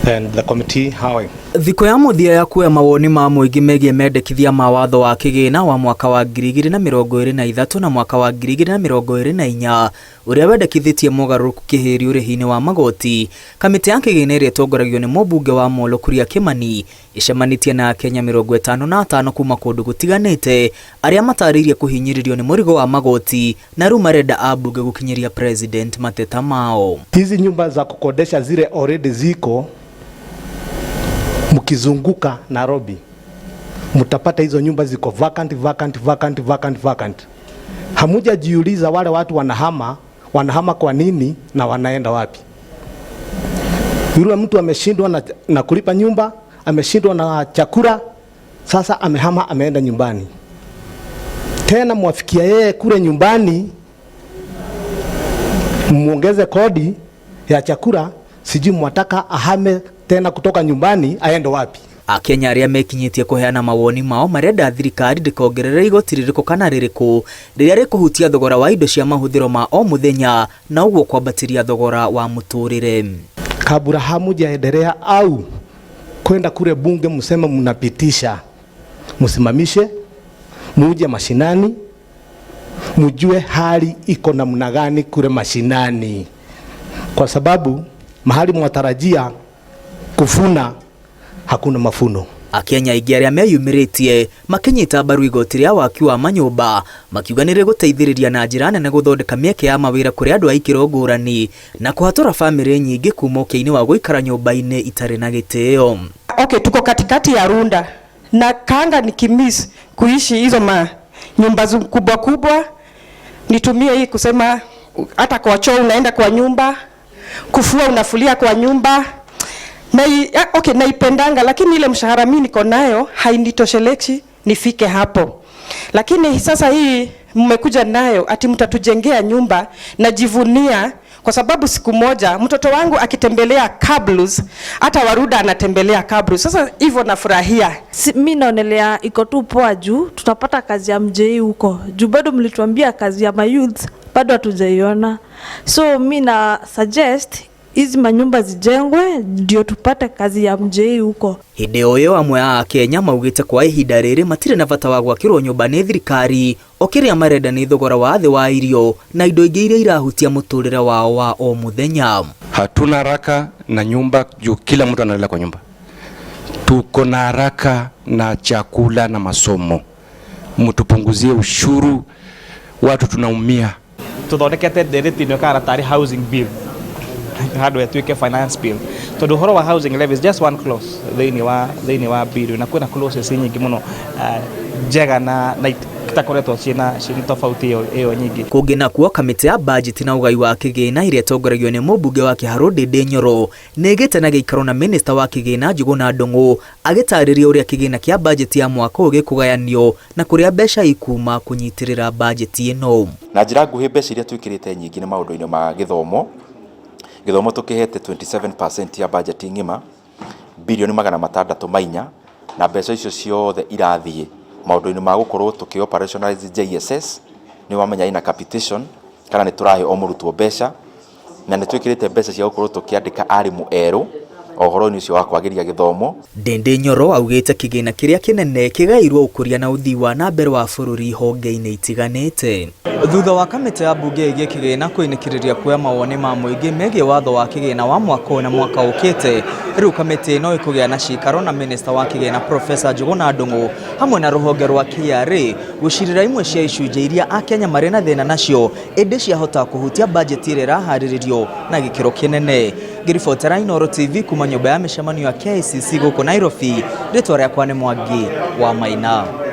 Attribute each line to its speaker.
Speaker 1: And the committee, how
Speaker 2: Thikũ ya mũthia ya kuoya mawoni ma mũingĩ megiĩ mendekithia ma watho wa kĩgĩna wa mwaka wa 2023 na mwaka wa 2024 ũrĩa wendekithĩtie mogarũrũku kĩhĩri ũrĩhi-inĩ wa magoti, kamĩtĩ ya kĩgĩna ĩrĩa ĩtongoragio nĩ mũmbunge wa Molo Kuria Kimani ĩcemanĩtie na Akenya 55 kuma kũndũ gũtiganĩte arĩa matarĩirie kũhinyĩrĩrio nĩ mũrigo wa magoti na rĩu marenda ambunge gũkinyĩria president mateta mao.
Speaker 1: Hizi nyumba za kukodesha zile already ziko, mkizunguka Nairobi mtapata hizo nyumba ziko vacant, vacant, vacant, vacant, vacant. Hamujajiuliza wale watu wanahama, wanahama kwa nini na wanaenda wapi? Yule mtu ameshindwa na kulipa nyumba, ameshindwa na chakula, sasa amehama, ameenda nyumbani. Tena mwafikia yeye kule nyumbani, muongeze kodi ya chakula, sijui mwataka ahame tena kutoka nyumbani aende wapi?
Speaker 2: Akenya arĩa mekinyĩtie kũheana mawoni mao marenda thirikari ndĩkongerere igoti rĩrĩkũ kana rĩrĩkũ rĩrĩa rĩkũhutia thogora wa indo cia mahũthĩro ma o mũthenya na ũguo kwambatĩria thogora wa mũtũrĩre.
Speaker 1: Kabla hamujaendelea au kwenda kule bunge mseme mnapitisha, msimamishe, muje mashinani, mjue hali iko namna gani kule mashinani, kwa sababu mahali mwatarajia kuvuna hakuna mafuno.
Speaker 2: Akenya aingĩ arĩa meyumĩrĩtie makĩnyita mbaru igoti rĩa waki wa manyũmba makiuga nĩ rĩgũteithĩrĩria na njĩra nene gũthondeka mĩeke ya mawĩra kũrĩ andũ a ikĩro ngũrani na kũhatũra bamĩrĩ nyingĩ kuma ũkĩa-inĩ wa gũikara nyũmba-inĩ itarĩ na gĩtĩo.
Speaker 3: Okay, tuko katikati ya Runda na kanga nikimiss kuishi hizo ma nyumba kubwa kubwa, nitumie hii kusema hata kwa choo unaenda kwa nyumba, kufua unafulia kwa nyumba na, okay, naipendanga, lakini ile mshahara mimi niko nayo hainitoshelezi nifike hapo. Lakini sasa hii mmekuja nayo ati mtatujengea nyumba, najivunia kwa sababu siku moja mtoto wangu akitembelea Kablus, hata Waruda anatembelea Kablus. Sasa hivyo nafurahia.
Speaker 4: Si, mi naonelea iko tu poa juu tutapata kazi ya mjei huko juu bado mlituambia kazi ya mayouth bado hatujaiona, so mi na suggest hizi manyumba zijengwe ndio tupate kazi ya mjei huko.
Speaker 2: Hĩndĩ o ĩyo amwe a Akenya maugĩte kwa ihinda rĩrĩ matirĩ na bata wa gwakĩrwo nyũmba nĩ thirikari o kĩrĩa marenda nĩ thogora wa thĩ wa irio na indo ingĩ iria irahutia mũtũrĩre wao wa o mũthenya.
Speaker 5: Hatuna haraka na nyumba juu kila mtu analala kwa nyumba. Tuko na haraka na chakula na masomo. Mtupunguzie ushuru, watu tunaumia.
Speaker 6: Tuthondekete ndereti ĩno kana tarĩ housing bill handũ ĩtuĩke finance bill, tondũ ũhoro wa housing levy is just one clause thĩinĩ wa bill, na kwĩna clauses nyingĩ mũno njega na itakoretwo ciĩna tofauti ĩyo nyingĩ.
Speaker 2: Kũngĩ nakuo, kamĩtĩ ya bajeti na ũgai wa kĩgĩna ĩrĩa ĩtongoragio nĩ mũmbunge wa Kĩharũ Ndĩndĩ Nyoro nĩ ĩgĩte na gĩikaro na minista wa kĩgĩna Njũgũna Ndung'u agĩtarĩria ũrĩa kĩgĩna kĩa bajeti ya mwaka ũyũ gĩkũgayanio na kũrĩa mbeca ikuma kũnyitĩrĩra bajeti ĩno.
Speaker 7: Na njĩra nguhĩ, mbeca iria twĩkĩrĩte nyingĩ nĩ maũndũ-inĩ ma gĩthomo. Gĩthomo tũkĩhete 27% ya budget ng'ima, 604 billion, na mbeca icio ciothe irathiĩ maũndũ-inĩ ma gũkorwo tũkĩ operationalize JSS, nĩ wamenya ina capitation kana nĩ tũrahe o mũrutwo mbeca, na nĩ twĩkĩrĩte mbeca cia gũkorwo tũkĩandĩka arimũ erũ o ũhoro-inĩ ũcio wa kwagĩria gĩthomo.
Speaker 2: Ndĩndĩ Nyoro augĩte kĩgĩna kĩrĩa kĩnene kĩgaĩirwo ũkũria na ũthii wa na mbere wa bũrũri honge-inĩ itiganĩte. Thutha wa kamĩtĩ ya mbunge ĩgiĩ kĩgĩna kũinĩkĩrĩria kuoya mawoni ma mũingĩ megiĩ watho wa kĩgĩna wa mwaka ũyũ na mwaka ũkĩte, rĩu kamĩtĩ ĩno ĩkũgĩa na cikaro na minista wa kĩgĩna Profesa Njũgũna Ndung'u hamwe na rũhonge rwa KRA gũcirĩra imwe cia icunjĩ iria Akenya marĩ na thĩna nacio ĩndĩ ciahota kũhutia bajeti ĩrĩa ĩraharĩrĩrio na gĩkĩro kĩnene. Ngĩribotera Inooro TV kuma nyũmba ya mĩcemanio ya KICC gũkũ Nairobi, rĩtwa rĩakwa nĩ Mwangi wa Maina.